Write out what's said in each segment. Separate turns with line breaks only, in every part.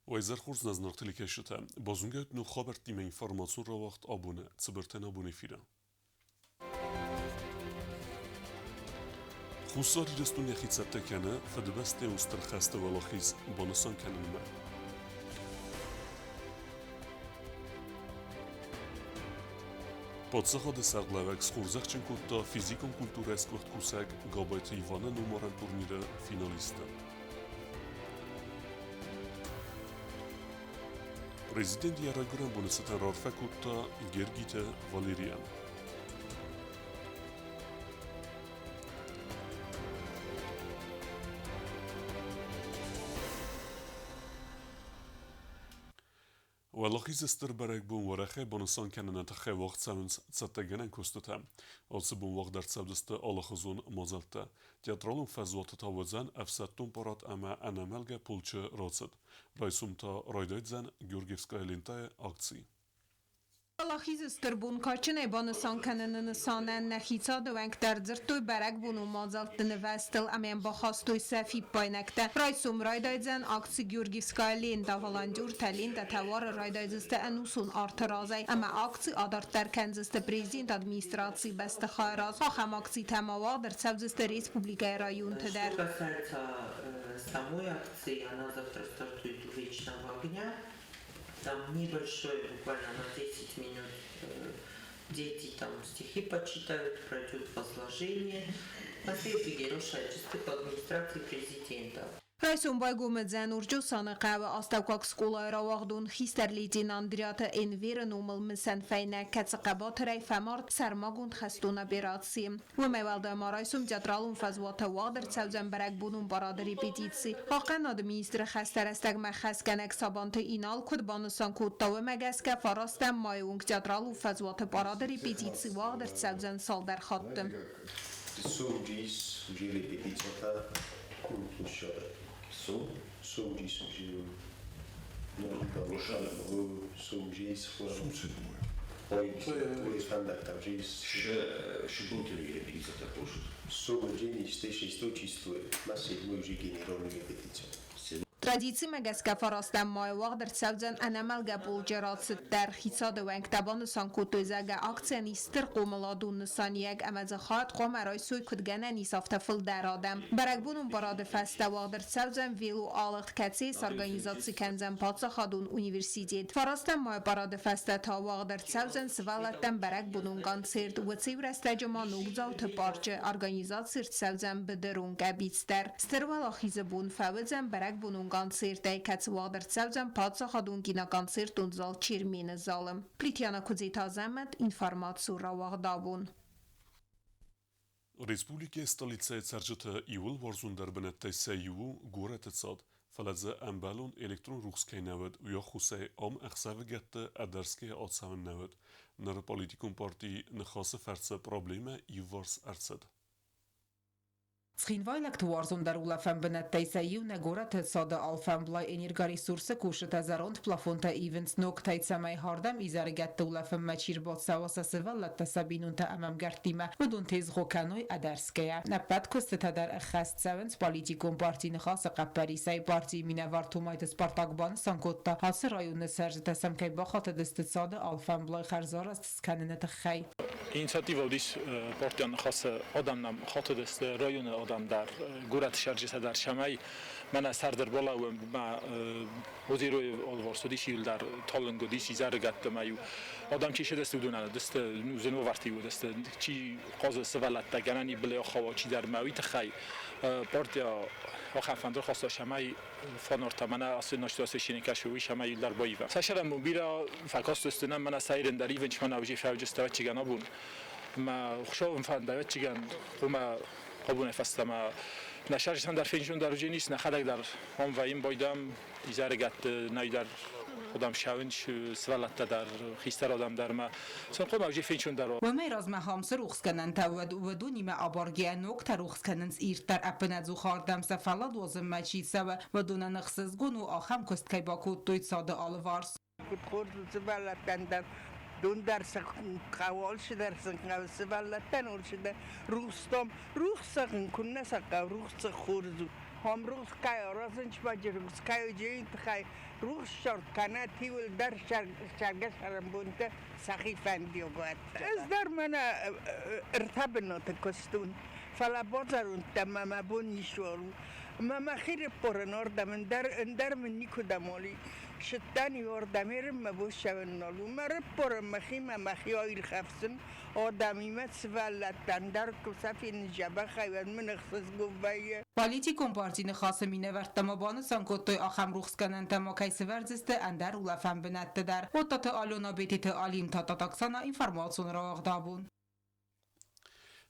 Уӕ хорз нӕ зынаргъ телекӕсджытӕ! Базонгӕ ут ног хабӕрттимӕ информацион рауагъд абоны цыбыртӕн абон эфиры. Хуссар Ирыстон йӕхи цӕттӕ кӕны Фыдыбӕстӕйон Стыр хӕсты уӕлахиз банысан кӕнынмӕ. Паддзахады сӕргълӕууӕг схорзӕхджын кодта физикон культурӕйы сгуыхт кусӕг Габайты Иваны номарӕн турниры финалисты. Президент йӕ райгуырӕн боны цытӕн раарфӕ кодта Гергиты Валерийӕн. Уӕлахизы стыр бӕрӕгбон уӕрӕхӕй банысан кӕныны тыххӕй уагъд цӕуынц цӕттӕгӕнӕн куыстытӕ. Ацы бон уагъд ӕрцӕудзысты алыхуызон мадзӕлттӕ. Театралон фӕзуаты та уыдзӕн ӕфсӕддон парад ӕмӕ ӕнӕмӕлгӕ полчы рацыд. Райсом та райдайдзӕн Георгиевская лентӕйы акци.
Уӕлахизы стыр бон кадджынӕй банысан кӕныны нысанӕн нӕ хицауады уӕнгтӕ ӕрдзырдтой бӕрӕгбонон мадзӕлтты нывӕзтыл ӕмӕ йӕм бахастой сӕ фиппаинӕгтӕ. Райсом райдайдзӕн акци Георгиевская лента. Волонтертӕ лентӕтӕ уары райдайдзысты ӕнусон арты разӕй ӕмӕ акци адарддӕр кӕндзысты президент администрацийы бӕстыхайы раз. Ахӕм акцитӕ ма уагъд ӕрцӕудзысты республикӕйы районты дӕр.
Что касается самой акции, она завтра стартует у Вечного огня. Там небольшой, буквально на 10 минут, дети там стихи почитают, пройдет возложение. На следующий день администрации президента.
Райсом байгом уыдзӕн Урджосаны хъӕуы астӕуккаг скъолайы рауагъдон хистӕр лейтенант Дриаты Энверы номыл мысӕн фӕйнӕг, кӕцы хъӕбатырӕй фӕмард сӕрмагонд хӕстон операцийы. Уымӕй уӕлдай ма райсом театралон фӕзуаты уагъд ӕрцӕудзӕн бӕрӕгбонон парады репетици. Хъахъхъӕнады министры хӕстӕ рӕстӕгмӕ хӕсгӕнӕг Сабанты Инал куыд банысан кодта, уымӕ гӕсгӕ фарастӕм майы онг театралон фӕзуаты парады репетици уагъд ӕрцӕудзӕн цалдӕр хатты.
Сугис уже репетицията Сугис уже Сугис
Традицимӕ гӕсгӕ фарастӕм майы уагъд ӕрцӕудзӕн ӕнӕмӕлгӕ полчъы рацыд дӕр. Хицауады уӕнгтӕ банысан кодтой, зӕгъгӕ, акцийӕн ис стыр хъомыладон нысаниуӕг ӕмӕ дзы хайад хъуамӕ райсой куыд гӕнӕн ис, афтӕ фылдӕр адӕм. Бӕрӕгбонон парады фӕстӕ уагъд ӕрцӕудзӕн велоалыгъд, кӕцыйы сорганизаци кӕндзӕн паддзахадон университет. Фарастӕм майы парады фӕстӕ та уагъд ӕрцӕудзӕн сывӕллӕттӕн бӕрӕгбонон концерт. Уыцы иу рӕстӕджы ма Ногдзауты парчы организаци ӕрцӕудзӕн быдырон къӕбиц дӕр. Стыр Уӕлахизы бон фӕуыдзӕн бӕрӕгбонон концертӕй, кӕцы уагъд ӕрцӕудзӕн паддзахадон киноконцертон зал Чермены залы. Плитьяна Куыдзеты Азӕмӕт, информацион рауагъдабон.
Республикӕйы столицӕйы цӕрджыты иууыл уарзондӕр бынӕттӕй сӕ иу у горӕты цад, фӕлӕ дзы ӕмбӕлон электрон рухс кӕй нӕ уыд, уый ӕххуысӕй ам ӕхсӕвыгӕтты ӕдӕрсгӕйӕ ацӕуӕн нӕ уыд. Ныры политикон парти Ныхасы фӕрцы проблемӕ иуварс ӕрцыд.
Цхинвайлӕгты уарзондӕр улӕфӕн бынӕттӕй сӕ иу нӕ горӕты цады алфӕмблай энергоресурсы кусджытӕ зӕронд плафонтӕ ивынц ногтӕй, цӕмӕй хӕрдӕм изӕрыгӕтты улӕфынмӕ чи рбацӕуа сӕ сывӕллӕттӕ, сӕ бинонтӕ ӕмӕ ӕмгӕрттимӕ, уыдон тезгъо кӕной ӕдӕрсгӕйӕ. Ӕппӕт куыстытӕ дӕр ӕххӕст цӕуынц политикон парти Ныхасы хъӕппӕрисӕй. Партийы минӕвар Томайты Спартак банысан кодта, ацы районы цӕрджытӕ сӕм кӕй бахатыдысты цады алфӕмблай хӕрзарӕзт скӕныны тыххӕй.
Инициативӕ уыдис партийӕн Ныхасы адӕм нӕм хатыдысты, районы адӕм дӕр, горӕты цӕрджытӕ дӕр, цӕмӕй мӕнӕ сӕрд ӕрбалӕууӕм, мӕ Озеройы алыварс уыдис иуылдӕр талынг уыдис изӕрыгӕтты ӕмӕ-иу адӕм чи сыдысты, уыдонӕн уыдысты, ну, зын уавӕрты уыдысты, чи хъазы сывӕллӕттӕ, гӕнӕн и былы ахауа чидӕр мӕ уый тыххӕй партия ахӕм фӕнд рахаста, цӕмӕй фонартӕ мӕнӕ ацы настройцы кӕсы, уый цӕмӕй иуылдӕр баива. Сӕ бирӕ фӕкастысты нӕм мӕнӕ сайрын дӕр ивынч мӕнӕ уже фӕуджысты ӕвӕццӕгӕн абон. Мӕ Хуыцауы фӕнд ӕвӕццӕгӕн хъуамӕ абонӕй фӕстӕмӕ нӕ сӕрджытӕн дӕр фенчон дӕр уыдзӕнис, нӕхӕдӕг дӕр ам вӕййын байдам, изӕрыгӕтты нӕй дӕр хъуыдам сӕуынч, сывӕллӕттӕ дӕр, хистӕр адӕм дӕр ӕмӕ сын хъуамӕ уже фенчон дӕр уа.
Уымӕй размӕ Хамсы рухсгӕнӕнтӕ уӕд уыдонимӕ абаргӕйӕ ногтӕ рухс кӕнынц ирддӕр ӕппынӕдзух ардӕм сӕ фӕллад уадзынмӕ чи цӕуы, уыдонӕн ӕхсызгон у ахӕм куыст кӕй бакодтой цады алыварс.
Куыд хорз у сывӕллӕттӕн дӕр, дон дӕр сӕ хъӕуы, алцы дӕр сын хъӕуы, сывӕллӕттӕн алцы дӕр. Рухсдом, рухс зӕгъын куыннӕ сӕ хъӕуы, рухс сӕ хорз у. Хом рухс кӕй аразын чмаджы рухс кӕй уыджейы тыххӕй рухс сорт кӕнӕ тиуыл дӕр сӕргӕ-сӕрӕнбонтӕ сӕхи фӕндиаг уӕд. Ӕз дӕр мӕнӕ ӕртӕ бынаты куыстон, фӕлӕ базӕрондтӕ мӕ мӕ бон ницыуал у. Мӕ мӕхи рыппорын ардӕм, ӕндӕр, ӕндӕр мын никуыдӕм уал и. Сыдтӕн иуӕрдӕм ерынмӕ боссӕуын нал у. Мӕ рыппорын мӕхимӕ мӕхи аирхӕфсын, адӕмимӕ сывӕллӕттӕн дӕр куы сӕ фенын дзӕбӕхӕй, уӕд мын ӕхсызгон вӕййы.
Политикон партийы Ныхасы минӕвӕрттӕ ма банысан кодтой, ахӕм рухсгӕнӕнтӕ ма кӕй сӕвӕрдзысты ӕндӕр улӕфӕн бынӕтты дӕр. Оттаты Алена, Бететы Алим, Татат Оксана, информацион рауагъд абон.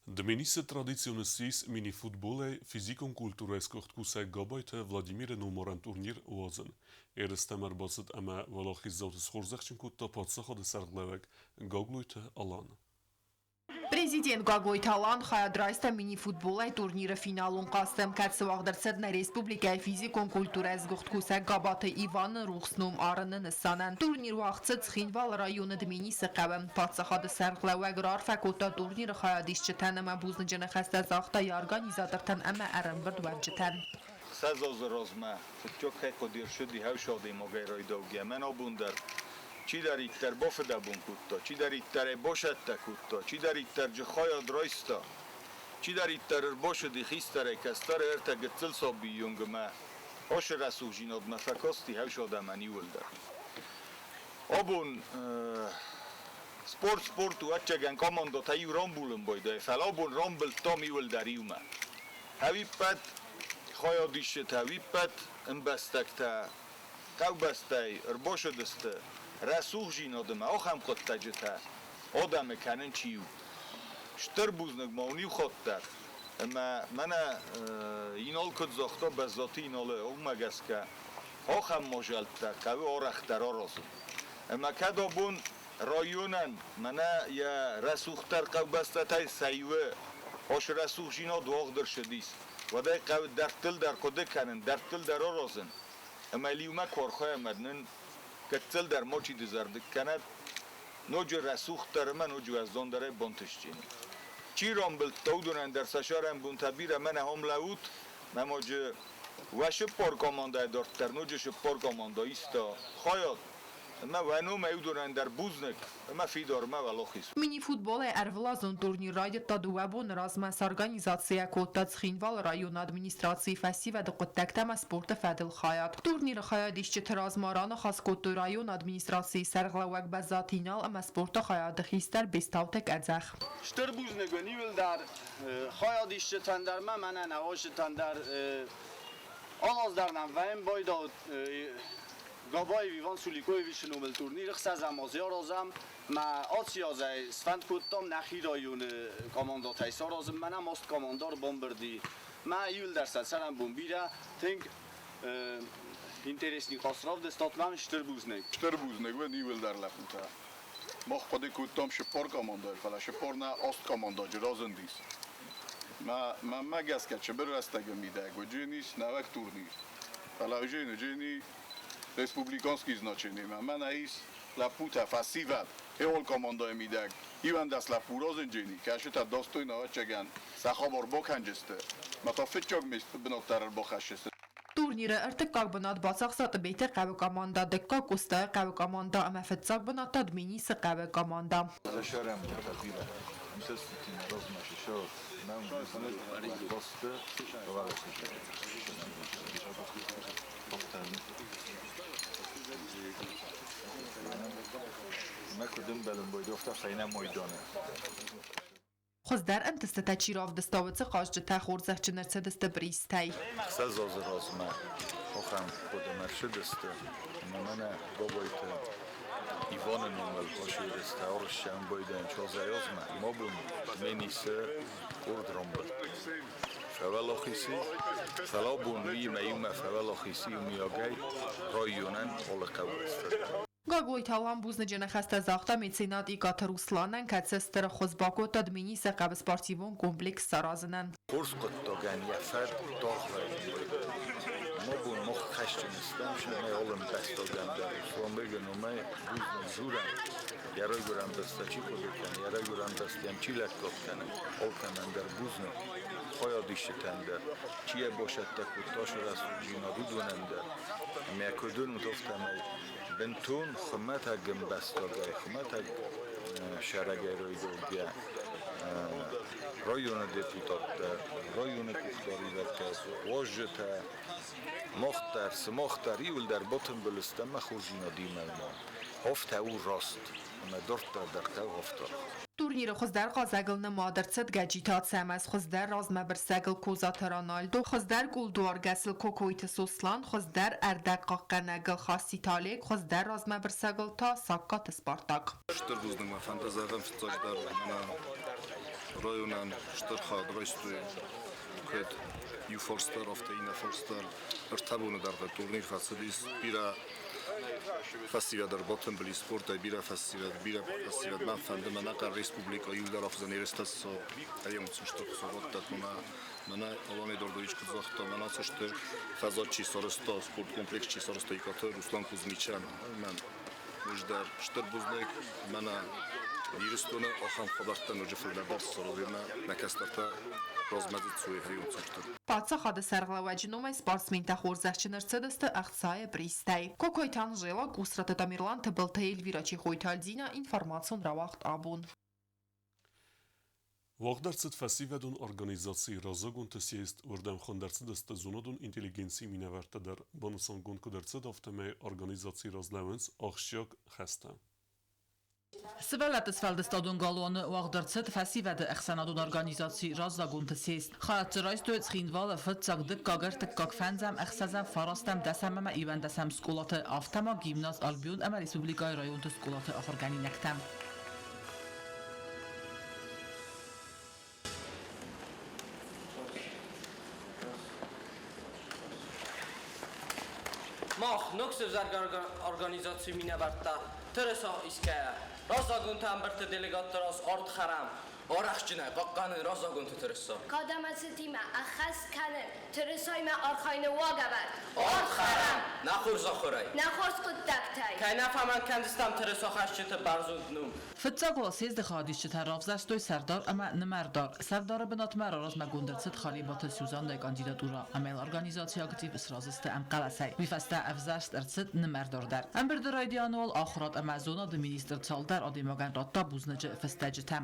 Дменисы традицион ссис мини-футболӕй физикон культурӕйы сгуыхт кусӕг Габайты Владимиры номарӕн турнир уадзын. Ерыстӕм ӕрбацыд ӕмӕ уӕлахиздзауты схорзӕхджын кодта паддзахады сӕргълӕууӕг Гаглойты Алан.
Президент Гаглойты Алан хайад райста мини-футболӕй турниры финалон хъазтӕм, кӕцы уагъд ӕрцыд нӕ республикӕйы физикон культурӕйы сгуыхт кусӕг Габаты Иваны рухс ном арыны нысанӕн. Турнир уагъд цыд Цхинвалы районы Дменисы хъӕуы. Паддзахады сӕргълӕууӕг раарфӕ кодта турниры хайадисджытӕн ӕмӕ бузныджы ныхӕстӕ загъта йӕ организатортӕн ӕмӕ ӕрӕмбырдуӕвджытӕн.
Ӕхсӕз азы размӕ фыццаг кӕй хъуыди ӕрцыди хӕсадӕймагӕй райдаугӕ мӕн абон дӕр чидӕриддӕр бафыдӕбон кодта, чидӕриддӕр ӕй басӕттӕ кодта, чидӕриддӕр дзы хайад райста, чидӕриддӕр ӕрбацыди хистӕрӕй кӕстӕрӕй ӕртӕ гыццыл сабийы онг ӕмӕ ацы рӕсугъддзинадмӕ фӕкасти хӕсадӕмӕн иууылдӕр. Абон спорт спорт у, ӕцӕгӕн командӕтӕ иу рамбулын байдайы, фӕлӕ абон рамбылдтам иууылдӕр иумӕ. Ӕвиппайд хайадисджытӕ, ӕвиппайд ӕмбӕстӕгтӕ хъӕубӕстӕй ӕрбацыдысты рӕсугъдзинадмӕ ахӕм хъуыддаджытӕ адӕмы кӕнын чи у. Стыр бузныг ма уын иу хатт дӕр. Ӕмӕ мӕнӕ Инал куыд загъта, Бӕззаты Иналы, уымӕ гӕсгӕ ахӕм мадзӕлттӕ хъӕуы арӕхдӕр аразын. Ӕмӕ кӕд абон районӕн мӕнӕ йӕ рӕсугъддӕр хъӕубӕстӕтӕй сӕ иуы ас рӕсугъдзинад уагъд ӕрцыдис, уӕд ӕй хъӕуы дӕрдтыл дӕр хъуыды кӕнын, дӕрдтыл дӕр аразын. Ӕмӕ иумӕ куы архайӕм, уӕд нын гыццыл дӕр мачи дызӕрдыг кӕнӕд, ноджы рӕсугъддӕр ӕмӕ ноджы уӕздандӕрӕй бантысджын. Чи рамбылдта, уыдонӕн дӕр сӕ сӕрӕнбонтӕ бирӕ мӕнӕ ам лӕуут, мӕ ноджы уӕ цыппар командӕйы дарддӕр ноджы цыппар командӕ иста хайад. Ӕмӕ уӕ номӕй уыдонӕн дӕр бузныг ӕмӕ фидар ӕмӕ уӕлахиз.
Мини-футболӕй ӕрвылазон турнир райдыдта дыууӕ боны размӕ сорганизацийӕ кодта Цхинвалы районы администрацийы фӕсивӕды хъуыддӕгтӕ ӕмӕ спорты фӕдыл хайад. Турниры хайадисджыты размӕ раныхас кодтой районы администрацийы сӕргълӕууӕг Бӕззаты Инал ӕмӕ спорты хайады хистӕр Бестауты Къӕдзӕх.
Стыр бузныг уын иуылдӕр хайадисджытӕн дӕр ма мӕнӕн ӕвӕстытӕн дӕр алаз дӕр нӕм вӕййын байдауд Габаев Иван Суликоевичы номыл турнир ӕхсӕзӕм азы аразӕм. Мӕ аци азӕй сфӕнд кодтам нӕхи районы командӕтӕй саразын. Мӕнӕ маст командӕ ӕрбамбырди. Мӕ иуылдӕр сӕ цӕрӕнбон бирӕ, тынг интересный хъаз равдыстат мӕм стыр бузныг.
Стыр бузныг уын иуылдӕр лӕппутӕ. Мах хъуыды кодтам цыппар командӕйы, фӕлӕ цыппар нӕ аст командӕджы разындис. Мӕнмӕ гӕсгӕ цыбыр рӕстӕджы мидӕг уыджынис нӕуӕг турнир. Фӕлӕ уыджын республиканский значение. Мӕнӕ ис лӕппутӕ, фӕсивӕд, хеуон командӕйы мидӕг иуӕндӕс лӕппу разынджыни, кӕсытӕ достойно ӕвӕццӕгӕн сӕ хабар бакӕнджысты, мӕ та фыццаг бынат дӕр ӕрбахӕсдзысты.
Турниры ӕртыккаг бынат бацахста Тъбеты хъӕуы командӕ, дыккаг Къостайы хъӕуы командӕ ӕмӕ фыццаг бынат та Дменисы хъӕуы командӕ. Хуыздӕр ӕнтыстытӕ чи равдыста, уыцы хъазджытӕ хорзӕхджын ӕрцыдысты призтӕй.
Ӕхсӕз азы размӕ ахӕм хъуыдымӕ ссыдысты, ӕмӕ мӕнӕ Бабайты Иваны номыл фашисттӕ Уырыссӕн байдайын Чозайозмӕ мобун Менисы къорд рамбылдта. Фӕуӕлахизи, фӕлӕ абон уыимӕ иумӕ фӕуӕлахиз иумиагӕй районӕн алы хъӕубӕсты.
Гаглойты Алан бузныджы ныхӕстӕ загъта меценат Икъаты Русланӕн, кӕцы стыр ӕххуыс бакодта Дменисы хъӕуы спортивон комплекс саразынӕн.
Хорз хъуыддагӕн йӕ фӕд даргъ вӕййы. Мӕ бон мах Хӕсджын стӕм, цӕмӕй алы ӕмбӕстагӕн дӕр Русланбегы номӕй бузныг дзурӕм, йӕ райгуырӕн бӕстӕ чи хъуыды кӕны, йӕ райгуырӕн бӕстӕйӕн чи лӕггад кӕны, алкӕмӕн дӕр бузныг, хайадисджытӕн дӕр, чи йӕ басӕттӕ кодта ацы рӕсугъддзинад, уыдонӕн дӕр. Ӕмӕ куыд уынут, афтӕмӕй бынтон хуымӕтӕг ӕмбӕстагӕй, хуымӕтӕг сӕрӕгӕй райдайгӕ районы депутаттӕ, районы къухдариуӕггӕнӕг, уазджытӕ, мах дӕр, сымах дӕр иуылдӕр батымбыл стӕм мӕ хорздзинадимӕ ма. Афтӕ у раст, ӕмӕ дарддӕр дӕр хъӕуы афтӕ.
Турниры хуыздӕр хъазӕгыл нымад ӕрцыд Гӕджиты Ацӕмӕз, хуыздӕр размӕбырсӕгыл Козаты Рональдо, хуыздӕр къулдуаргӕсыл Кокойты Сослан, хуыздӕр ӕрдӕгхъахъхъӕнӕгыл Хаситы Олег, хуыздӕр размӕбырсӕгыл та Сагкаты Спартак.
Стыр бузныг мӕ фӕнды зӕгъын фыццаджыдӕр мӕнӕ районӕн стыр хайад райстой куыд иу фарс дӕр, афтӕ иннӕ фарс дӕр. Ӕртӕ боны дӕргъы турнир фӕцыдис бирӕ фӕсивӕд ӕрбатымбыл ис спортӕй бирӕ фӕсивӕд, бирӕ фӕсивӕд. Мӕн фӕнды мӕнӕ хъӕр республикӕ иуылдӕр афтӕ ерыстӕ цы стыр хуыцау мӕнӕ мӕнӕ Алан Эдуардович куыд загъта, мӕнӕ цы сты фӕзуат чи сарӕзта, спорткомплекс чи сарӕзта Икъаты Руслан Кузьмичӕн. Мӕн хуыздӕр стыр бузныг мӕнӕ Ирыстоны ахӕм хабӕрттӕ ноджы фылдӕр дӕр саразынмӕ нӕ кӕстӕртӕ размӕдзыд цуй хион цӕсты.
Паддзахады сӕргълӕууӕджы номӕй спортсментӕ хорзӕхджын ӕрцыдысты ӕхцайы призтӕй. Кокойты Анжела, Къусраты Тамерлан, Тыбылты Эльвира, Чехойты Альдина, информацион рауагъд абон.
Уагъд ӕрцыд фӕсивӕдон организацийы раззагонты съезд, уырдӕм хуынд ӕрцыдысты зонадон интеллигенцийы минӕвӕрттӕ дӕр. Банысангонд куыд ӕрцыд, афтӕмӕй организацийы раз лӕууынц ахсджиаг хӕстӕ.
Сывӕллӕтты сфӕлдыстадон галуаны уагъд ӕрцыд фӕсивӕды ӕхсӕнадон организаци «Раззагонты съезд». Хайад дзы райстой Цхинвалы фыццаг, дыккаг, ӕртыккаг, фӕндзӕм, ӕхсӕзӕм, фарастӕм, дӕсӕм ӕмӕ иуӕндӕсӕм скъолаты, афтӕ ма гимназ «Альбион» ӕмӕ республикӕйы районты скъолаты ахуыргӕнинӕгтӕ.
Мах ног сӕвзӕргӕ организацийы минӕвӕрттӕ тырыса исгӕйӕ, раззагонты ӕмбырдты делегатты раз ард хӕрӕм, арӕхстджынӕй хъахъхъӕнын раззагонты тырыса.
Кад ӕмӕ цытимӕ ӕххӕст кӕнын тырысаимӕ архайыны уагӕвӕрд.
Ард хӕрӕм нӕ хорз ахуырӕй.
Нӕ хорз хъуыддӕгтӕй.
Кӕй нӕ фӕмӕнг кӕндзыстӕм тырысахӕсджыты бӕрзонд ном.
Фыццаг уал съезды хайадисджытӕ равзӕрстой сӕрдар ӕмӕ нымӕрдар. Сӕрдары бынатмӕ раразмӕгонд ӕрцыд Харебаты Сюзаннӕйы кандидатурӕ ӕмӕ йыл организацийы актив сразы сты ӕмхъӕлӕсӕй. Уый фӕстӕ ӕвзӕрст ӕрцыд нымӕрдар дӕр. Ӕмбырды райдианы уал ахуырад ӕмӕ зонады министр цалдӕр адӕймагӕн радта бузныджы фыстӕджытӕ.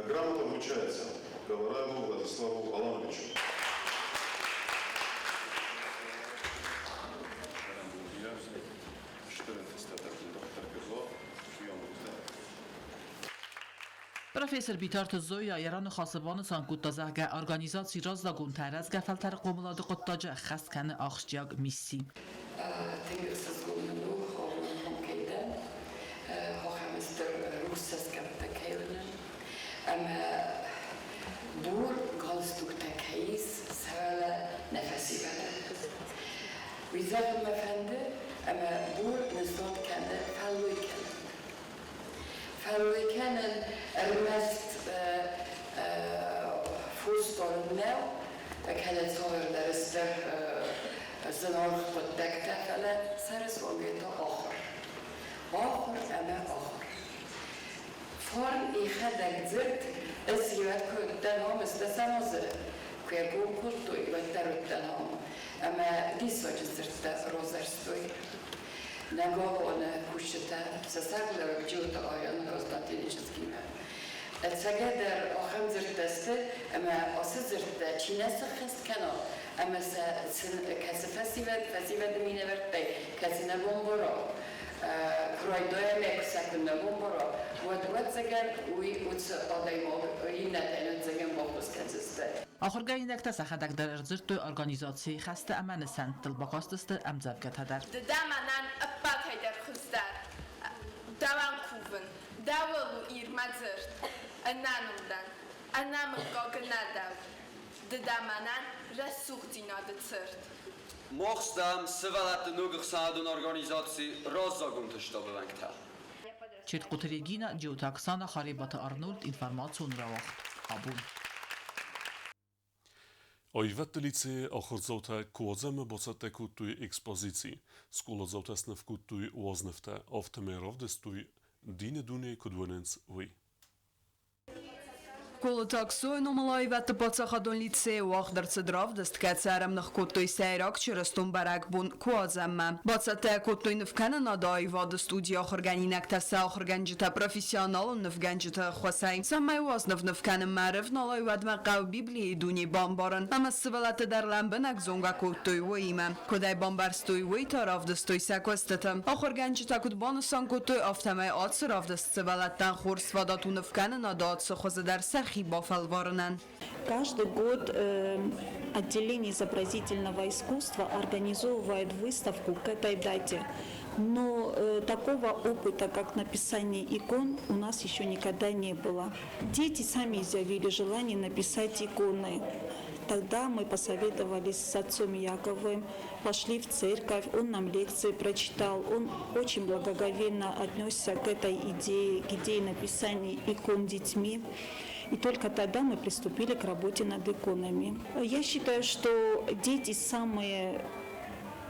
Грамота вручается Говораеву Владиславу Алановичу.
Профессор Битарты Зоя йӕ раныхасы банысан кодта, зӕгъгӕ, организаци раззагонтӕ рӕзгӕ фӕлтӕры хъомылады хъуыддаджы ӕххӕст кӕны ахсджиаг мисси.
Тынг ӕхсызгон мын у, абон кӕй дӕн, ахӕм стыр рухсдзӕсгӕмттӕ кӕй уынын ӕмӕ бур галстуктӕ кӕй ис, сӕ уӕлӕ нӕ фӕсивӕдӕн. Уый зӕгъын мӕ фӕнды, ӕмӕ бур нысан кӕны фӕллой кӕнын. Фӕллой кӕнын ӕрмӕст фосдарын нӕу, кӕнӕ цавӕрдӕр стыр зынаргъ хъуыддӕгтӕ, фӕлӕ сӕрысуангӕй та ахуыр. Ахуыр ӕмӕ ахуыр. Фарн йӕхӕдӕг дзырд ӕз иуӕг куы уыдтӕн ам, ӕстдӕсӕм азы куы йӕ гом кодтой, уӕддӕр уыдтӕн ам. Ӕмӕ диссаджы дзырдтӕ равзӕрстой. Нӕ галуаны кусджытӕ сӕ сӕргълӕууӕг Джиоты Аяна Константиническимӕ. Ӕцӕгӕйдӕр ахӕм дзырдтӕ сты, ӕмӕ ацы дзырдтӕ чи нӕ сӕххӕст кӕна, ӕмӕ сӕ кӕцы фӕсивӕд, фӕсивӕды минӕвӕрттӕй кӕцы нӕ бамбара, куы райдайа ӕмӕ куы сӕ куыннӕ бамбара, уӕд ӕвӕццӕгӕн уый уыцы адӕймаг иннӕтӕн ӕвӕццӕгӕн баххуыс кӕндзысты.
Ахуыргӕнинӕгтӕ сӕхӕдӕг дӕр ӕрдзырдтой организацийы хӕстӕ ӕмӕ нысӕнттыл, бакастысты ӕмдзӕвгӕтӕ дӕр.
Ды дӕ мӕнӕн ӕппӕтӕй дӕр хуыздӕр. Дӕуӕн кувын, дӕуыл у Ир мӕ дзырд. Ӕнӕном дӕн, ӕнӕмыггаг нӕ дӕу. Ды дӕ мӕнӕн рӕсугъддзинады цырт.
Мах стӕм сывӕллӕтты ног ӕхсӕнадон организаци Раззагонты штабы уӕнгтӕ.
Четкъуты Регина, Джиоты Оксана, Харебаты Арнольд, информацион рауагъд. Абон.
Аивӕдты лицейы ахуырдзаутӕ Куадзӕнмӕ бацӕттӕ кодтой экспозици. Скъоладзаутӕ сныв кодтой уазнывтӕ, афтӕмӕй равдыстой, дины дуне куыд уынынц, уый.
Колыты Аксойы номыл аивӕдты паддзахадон лицейы уагъд ӕрцыд равдыст, кӕцы ӕрӕмных кодтой сӕйраг чырыстон бӕрӕгбон Куадзӕнмӕ. Бацӕттӕ кодтой нывкӕнынады аивады студийы ахуыргӕнинӕгтӕ сӕ ахуыргӕнджытӕ профессионалон нывгӕнджыты ӕххуысӕй, цӕмӕй уазныв нывкӕнынмӕ ӕрӕвналой, уӕдмӕ хъӕуы Библийы дуне бамбарын ӕмӕ сывӕллӕтты дӕр лӕмбынӕг зонгӕ кодтой, уыимӕ. Куыд ӕй бамбӕрстой, уый та равдыстой сӕ куыстыты. Ахуыргӕнджытӕ куыд банысан кодтой, афтӕмӕй ацы равдыст сывӕллӕттӕн хорз фадат у нывкӕнынады ацы хуызы дӕр сӕхи бафӕлварынӕн.
Каждый год отделение изобразительного искусства организовывает выставку к этой дате. Но такого опыта, как написание икон, у нас еще никогда не было. Дети сами изъявили желание написать иконы. Тогда мы посоветовались с отцом Яковым, пошли в церковь, он нам лекции прочитал, он очень благоговейно отнесся к этой идее, к идее написания икон детьми. И только тогда мы приступили к работе над иконами. Я считаю, что дети самые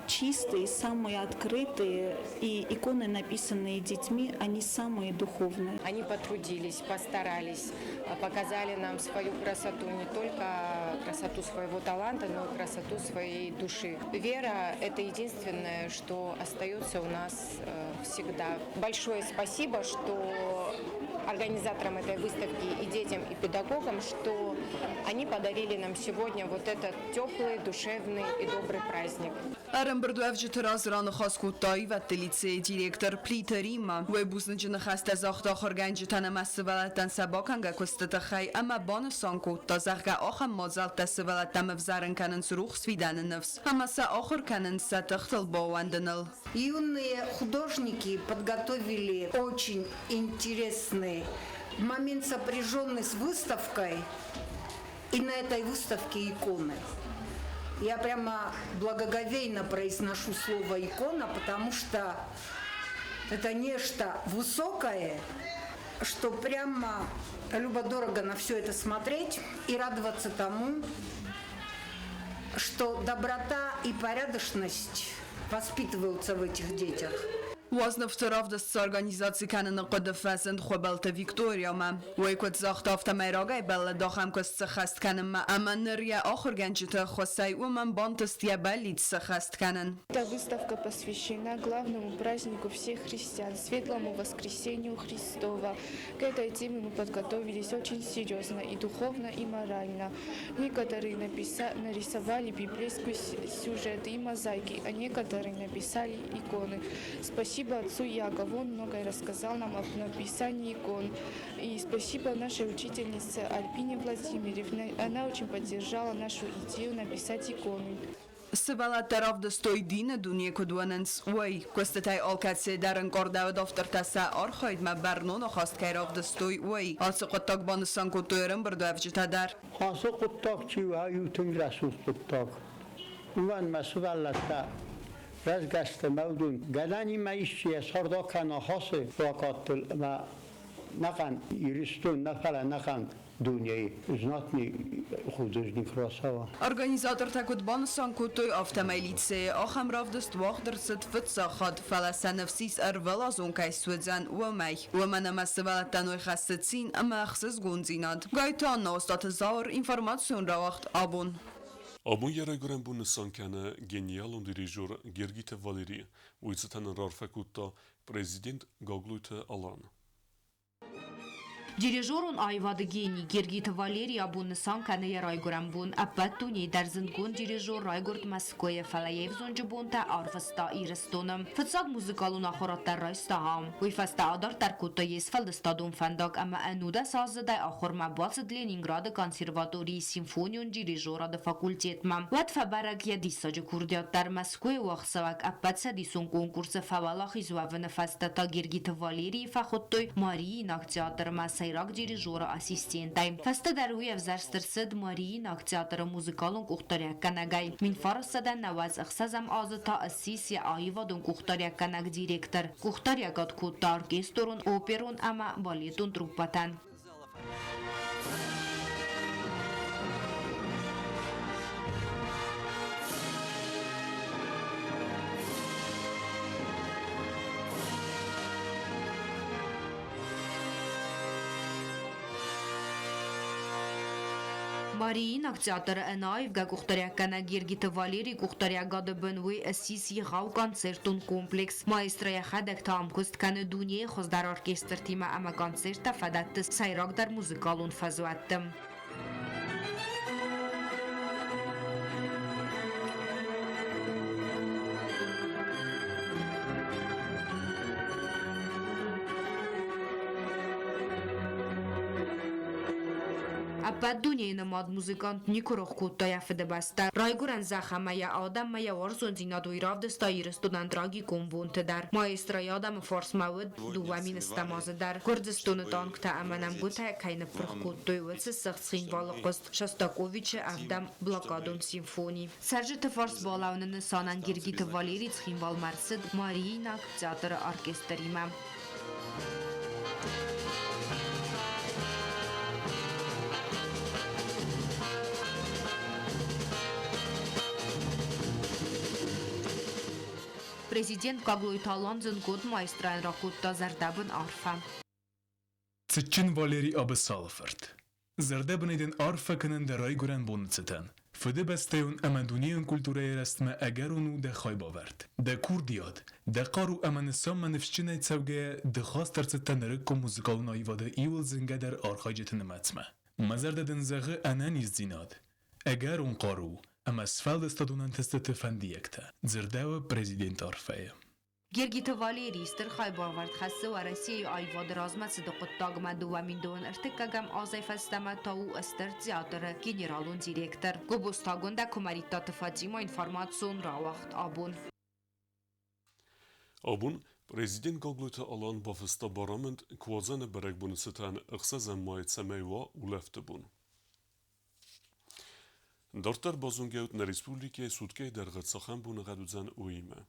чистые, самые открытые, и иконы, написанные детьми, они самые духовные.
Они потрудились, постарались, показали нам свою красоту, не только красоту своего таланта, но и красоту своей души. Вера – это единственное, что остается у нас всегда. Большое спасибо, что организаторам этой выставки и детям, и педагогам, что они подарили нам сегодня вот этот теплый, душевный и добрый праздник.
Ӕрӕмбырдуӕвджыты раз раныхас кодта аивӕдты лицейы директор Плиты Риммӕ. Уый бузныджы ныхӕстӕ загъта ахуыргӕнджытӕн ӕмӕ сывӕллӕттӕн сӕ бакӕнгӕ куысты тыххӕй ӕмӕ банысан кодта, зӕгъгӕ, ахӕм мадзӕлттӕ сывӕллӕттӕм ӕвзарын кӕнынц рухс фидӕны ныфс ӕмӕ сӕ ахуыр кӕнынц сӕ тыхтыл баууӕндыныл.
Юные художники подготовили очень интересный момент, сопряженный с выставкой, и на этой выставке иконы. Я прямо благоговейно произношу слово «икона», потому что это нечто высокое, что прямо любо-дорого на все это смотреть и радоваться тому, что доброта и порядочность воспитываются в этих детях.
Уазнывты равдыст сорганизаци кӕныны хъуыды фӕзынд Хуыбылты Викториямӕ. Уый куыд загъта, афтӕмӕй рагӕй бӕллыд ахӕм куыст сӕххӕст кӕнынмӕ ӕмӕ ныр йӕ ахуыргӕнджыты ӕххуысӕй уымӕн бантыст йӕ бӕллиц сӕххӕст кӕнын.
Эта выставка посвящена главному празднику всех христиан, Светлому Воскресению Христова. К этой теме мы подготовились очень серьезно и духовно, и морально. Некоторые нарисовали библейские сюжеты и мозаики, а некоторые написали иконы. Спасибо отцу Якову, он многое рассказал нам о написании икон. И спасибо нашей учительнице Альпине Владимировне, она очень поддержала нашу идею написать иконы.
Сывӕллӕттӕ равдыстой дины дуне куыд уынынц, уый. Куыстытӕй алкӕцы дӕр ӕнкъардӕуыд автортӕ сӕ архайдмӕ бӕрнон ахаст кӕй равдыстой, уый. Ацы хъуыддаг банысан кодтой ӕрӕмбырдуӕвджытӕ дӕр.
Ацы хъуыддаг чи у, ай у тынг рӕсугъд хъуыддаг. Уымӕн мӕ сывӕллӕттӕ рӕзгӕ сты ӕмӕ уыдон гӕнӕнимӕ исчи йӕ цард акӕна хӕсы плакаттыл ӕмӕ нӕхъӕн Ирыстон нӕ, фӕлӕ нӕхъӕн дунейы знатный художник рацӕуа.
Организатортӕ куыд банысан кодтой, афтӕмӕй лицейы ахӕм равдыст уагъд ӕрцыд фыццаг хатт, фӕлӕ сӕ ныфс ис ӕрвылазон кӕй суыдзӕн, уымӕй. Уымӕн ӕмӕ сывӕллӕттӕн уый хӕссы цин ӕмӕ ӕхсызгондзинад. Гайты Анна, Остъаты Зауыр, информацион рауагъд «Абон».
Абон йӕ райгуырӕн бон нысан кӕны гениалон дирижер Гергиты Валери. Уый цытӕн ын раарфӕ кодта президент Гаглойты Алан.
Дирижерон аивады гений Гергиты Валерий абон нысан кӕны йӕ райгуырӕн бон. Ӕппӕт дунейы дӕр зындгонд дирижер райгуырд Мӕскуыйы, фӕлӕ йе взонджы бонтӕ арвыста Ирыстоны. Фыццаг музыкалон ахуырад дӕр райста ам. Уый фӕстӕ адарддӕр кодта йе сфӕлдыстадон фӕндаг ӕмӕ ӕнудӕс аздзыдӕй ахуырмӕ бацыд Ленинграды консерваторийы симфонион дирижерады факультетмӕ. Уӕд фӕбӕрӕг йӕ диссаджы курдиат дӕр Мӕскуыйы уагъдцӕуӕг ӕппӕтцӕдисон конкурсы фӕуӕлахиз уӕвыны фӕстӕ та Гергиты Валерийы фӕхуыдтой Мариинаг театрмӕ сӕйраг дирижеры ассистентӕй. Фӕстӕдӕр уый ӕвзӕрст ӕрцыд Мариинаг театры музыкалон къухдариуӕггӕнӕгӕй. 1996 азы та ссис йӕ аивадон къухдариуӕггӕнӕг директор. Къухдариуӕгад кодта оркестрон, оперон ӕмӕ балетон труппӕтӕн. Мариинаг театры ӕнӕаивгӕ къухдариуӕггӕнӕг Гергиты Валерийы къухдариуӕгады бын уый ссис егъау концертон комплекс. Маэстро йӕхӕдӕг та ӕмкуыст кӕны дунейы хуыздӕр оркестртимӕ ӕмӕ концерттӕ фӕдӕтты сӕйрагдӕр музыкалон фӕзуӕтты. Ӕппӕт дунейы нымад музыкант никуы рох кодта йӕ фыдыбӕстӕ, райгуырӕн зӕхх ӕмӕ йӕ адӕммӕ йӕ уарзондзинад уый равдыста Ирыстонӕн трагикон бонты дӕр. Маэстройы адӕмы фарсмӕ уыд 2010 азы дӕр. Гуырдзыстоны танктӕ ӕмӕ нӕмгуытӕ кӕй ныппырх кодтой, уыцы сыгъд Цхинвалы хъуыст Шостаковичы ӕвдӕм блокадон симфони. Цӕрджыты фарс балӕууыны нысанӕн Гергиты Валерий Цхинвалмӕ ӕрцыд Мариинаг театры оркестримӕ. Президент Гаглойты Алан зындгонд маэстройӕн ракодта зӕрдӕбын арфӕ.
Цытджын Валерий Абысалы фырт! Зӕрдӕбынӕй дын арфӕ кӕнын дӕ райгуырӕн боны цытӕн. Фыдыбӕстӕйон ӕмӕ дунейон культурӕйы рӕзтмӕ ӕгӕрон у дӕ хайбавӕрд. Дӕ курдиат, дӕ хъару ӕмӕ нысанмӕ ныфсджынӕй цӕугӕйӕ ды хаст ӕрцыдтӕ нырыккон музыкалон аивады иууыл зынгӕдӕр архайджыты нымӕцмӕ. Мӕ зӕрдӕ дын зӕгъы ӕнӕниздзинад, ӕгӕрон хъару ӕмӕ сфӕлдыстадон ӕнтыстыты фӕндиӕгтӕ, дзырдӕуы президенты арфӕйы.
Гергиты Валерий стыр хайбавӕрд хӕссы Уӕрӕсейы аивады размӕцыды хъуыддагмӕ 2002 азӕй фӕстӕмӕ та у Стыр театры генералон директор. Гобозтагондӕ Куымӕридтаты Фатима информацион рауагъд абон.
Абон президент Гаглойты Алан бафыста барамынд Куадзӕны бӕрӕгбоны цытӕн ӕхсӕзӕм мӕй цӕмӕй уа улӕфты бон. Дарддӕр базонгӕ ут нӕ республикӕйы суткӕйы дӕргъы цахӕм боныгъӕд уыдзӕн, уыимӕ.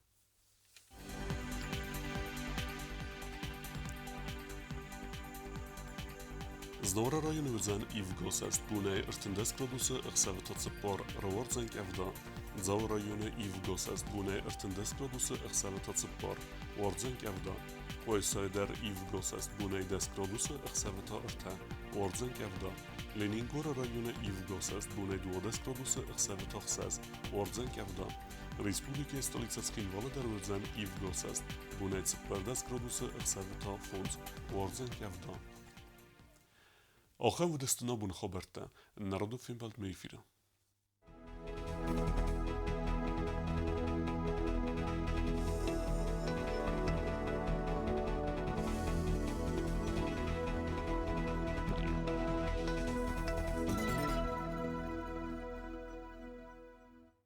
Знауыры районы уыдзӕн ивгӕ бонӕй 13 градусы, ӕхсӕвы та 4, рауардзӕн къӕвда. Дзауы районы ивгӕ бонӕй 13 градусы, ӕхсӕвы та 4, уардзӕн къӕвда. Къуайсайы дӕр ивгӕ бонӕй 10 градусы, ӕхсӕвы та 3, уардзӕн къӕвда. Ленингоры районы ивгӕ бонӕй 12 градусы, ӕхсӕвы та 6, уардзӕн къӕвда. Республикӕйы столицӕ Цхинвалы дӕр уыдзӕн ивгӕ бонӕй 14 градусы, ӕхсӕвы та 5, уардзӕн къӕвда. Ахӕм уыдысты нӕ боны хабӕрттӕ. Нӕ радон фембӕлдмӕ эфиры.